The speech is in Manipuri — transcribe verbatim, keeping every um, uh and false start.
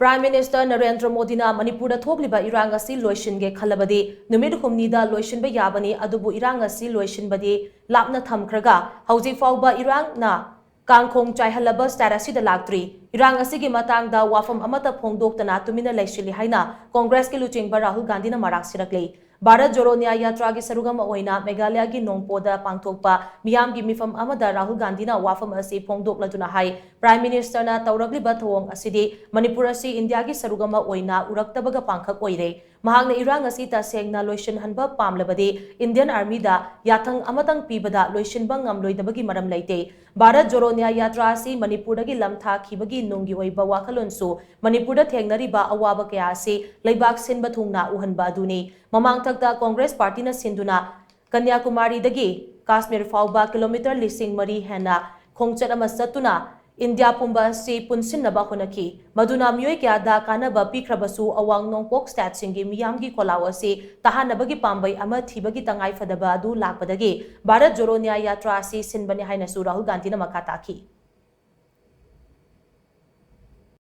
Prime Minister ꯅꯔꯦꯟꯗ꯭ꯔ ꯃꯣꯗꯤꯅ ꯃꯅꯤꯄꯨꯔꯗ ꯊꯣꯛꯂꯤꯕ ꯏꯔꯥꯡ ꯑꯁꯤ ꯂꯣꯏꯁꯤꯟꯒꯦ ꯈꯜꯂꯕꯗꯤ ꯅꯨꯃꯤꯠ ꯍꯨꯝꯅꯤꯗ ꯂꯣꯏꯁꯤꯟꯕ ꯌꯥꯕꯅꯤ, ꯑꯗꯨꯕꯨ ꯏꯔꯥꯡ ꯑꯁꯤ ꯂꯣꯏꯁꯤꯟꯕꯗꯤ ꯂꯥꯞꯅ ꯊꯝꯈ꯭ꯔꯒ ꯍꯧꯖꯤꯛ ꯐꯥꯎꯕ ꯏꯔꯥꯡꯅ ꯀꯥꯡꯈꯣꯡ ꯆꯥꯏꯍꯜꯂꯕ state ꯑꯁꯤꯗ ꯂꯥꯛꯇ꯭ꯔꯤ꯫ ꯏꯔꯥꯡ ꯑꯁꯤꯒꯤ ꯃꯇꯥꯡꯗ ꯋꯥꯐꯝ ꯑꯃꯠꯇ ꯐꯣꯡꯗꯣꯛꯇꯅ ꯇꯨꯃꯤꯟꯅ ꯂꯩꯁꯤꯜꯂꯤ ꯍꯥꯏꯅ ꯀꯣꯡꯒ꯭ꯔꯦꯁꯀꯤ ꯂꯨꯆꯤꯡꯕ ꯔꯥꯍꯨꯜ ꯒꯥꯟꯙꯤꯅ ꯃꯔꯥꯛ ꯁꯤꯔꯛꯂꯤ꯫ ꯚꯥꯔꯠ ꯖꯣꯔꯣ ꯅ꯭ꯌꯥꯌ ꯌꯥꯇ꯭ꯔꯥꯒꯤ ꯁꯔꯨꯛ ꯑꯃ ꯑꯣꯏꯅ ꯃꯦꯘꯥꯂꯌꯒꯤ ꯅꯣꯡꯄꯣꯗ ꯄꯥꯡꯊꯣꯛꯄ ꯃꯤꯌꯥꯝꯒꯤ ꯃꯤꯐꯝ ꯑꯃꯗ ꯔꯥꯍꯨꯜ ꯒꯥꯟꯙꯤꯅ ꯋꯥꯐꯝ ꯑꯁꯤ ꯐꯣꯡꯗꯣꯛꯂꯗꯨꯅ ꯍꯥꯏ, Prime Ministerꯅ ꯇꯧꯔꯛꯂꯤꯕ ꯊꯧꯑꯣꯡ ꯑꯁꯤꯗꯤ ꯃꯅꯤꯄꯨꯔ ꯑꯁꯤ ꯏꯟꯗꯤꯌꯥꯒꯤ ꯁꯔꯨꯛ ꯑꯃ ꯑꯣꯏꯅ ꯎꯔꯛꯇꯕꯒ ꯄꯥꯡꯈꯛ ꯑꯣꯏꯔꯦ꯫ ꯃꯍꯥꯛꯅ ꯏꯔꯥꯡ ꯑꯁꯤ ꯇꯁꯦꯡꯅ ꯂꯣꯏꯁꯤꯟꯍꯟꯕ ꯄꯥꯝꯂꯕꯗꯤ Indian Armyꯗ ꯌꯥꯊꯪ ꯑꯃꯇꯪ ꯄꯤꯕꯗ ꯂꯣꯏꯁꯤꯟꯕ ꯉꯝꯂꯣꯏꯗꯕꯒꯤ ꯃꯔꯝ ꯂꯩꯇꯦ꯫ ꯚꯥꯔꯠ ꯖꯣꯔꯣ ꯅ꯭ꯌꯥꯌ ꯌꯥꯇ꯭ꯔꯥ ꯑꯁꯤ ꯃꯅꯤꯄꯨꯔꯗꯒꯤ ꯂꯝ ꯊꯥꯈꯤꯕꯒꯤ ꯅꯨꯡꯒꯤ ꯑꯣꯏꯕ ꯋꯥꯈꯜꯂꯣꯟꯁꯨ ꯃꯅꯤꯄꯨꯔꯗ ꯊꯦꯡꯅꯔꯤꯕ ꯑꯋꯥꯕ ꯀꯌꯥ ꯑꯁꯤ ꯂꯩꯕꯥꯛ ꯁꯤꯟꯕ ꯊꯨꯡꯅ ꯎꯍꯟꯕ ꯑꯗꯨꯅꯤ꯫ ꯃꯃꯥꯡꯊꯛꯇ ꯀꯣꯡꯒ꯭ꯔꯦꯁ ꯄꯥꯔꯇꯤꯅ ꯁꯤꯟꯗꯨꯅ ꯀꯟꯌꯥꯀꯨꯃꯥꯔꯤꯗꯒꯤ ꯀꯥꯁꯃꯤꯔ ꯐꯥꯎꯕ ꯀꯤꯂꯣꯃꯤꯇꯔ ꯂꯤꯁꯤꯡ ꯃꯔꯤ ꯍꯦꯟꯅ ꯈꯣꯡꯆꯠ ꯑꯃ ꯆꯠꯇꯨꯅ ꯏꯟꯗꯤꯌꯥ ꯄꯨꯝꯕ ꯑꯁꯤ ꯄꯨꯟꯁꯤꯟꯅꯕ ꯍꯣꯠꯅꯈꯤ, ꯃꯗꯨꯅ ꯃꯤꯑꯣꯏ ꯀꯌꯥꯗ ꯀꯥꯟꯅꯕ ꯄꯤꯈ꯭ꯔꯕꯁꯨ ꯑꯋꯥꯡ ꯅꯣꯡꯄꯣꯛ stateꯁꯤꯡꯒꯤ ꯃꯤꯌꯥꯝꯒꯤ ꯈꯣꯜꯂꯥꯎ ꯑꯁꯤ ꯇꯥꯍꯟꯅꯕꯒꯤ ꯄꯥꯝꯕꯩ ꯑꯃ ꯊꯤꯕꯒꯤ ꯇꯉꯥꯏ ꯐꯗꯕ ꯑꯗꯨ ꯂꯥꯛꯄꯗꯒꯤ ꯚꯥꯔꯠ ꯖꯣꯔꯣ ꯅ꯭ꯌꯥꯌ ꯌꯥꯇ꯭ꯔꯥ ꯑꯁꯤ ꯁꯤꯟꯕꯅꯤ ꯍꯥꯏꯅꯁꯨ ꯔꯥꯍꯨꯜ ꯒꯥꯟꯙꯤꯅ ꯃꯈꯥ ꯇꯥꯈꯤ꯫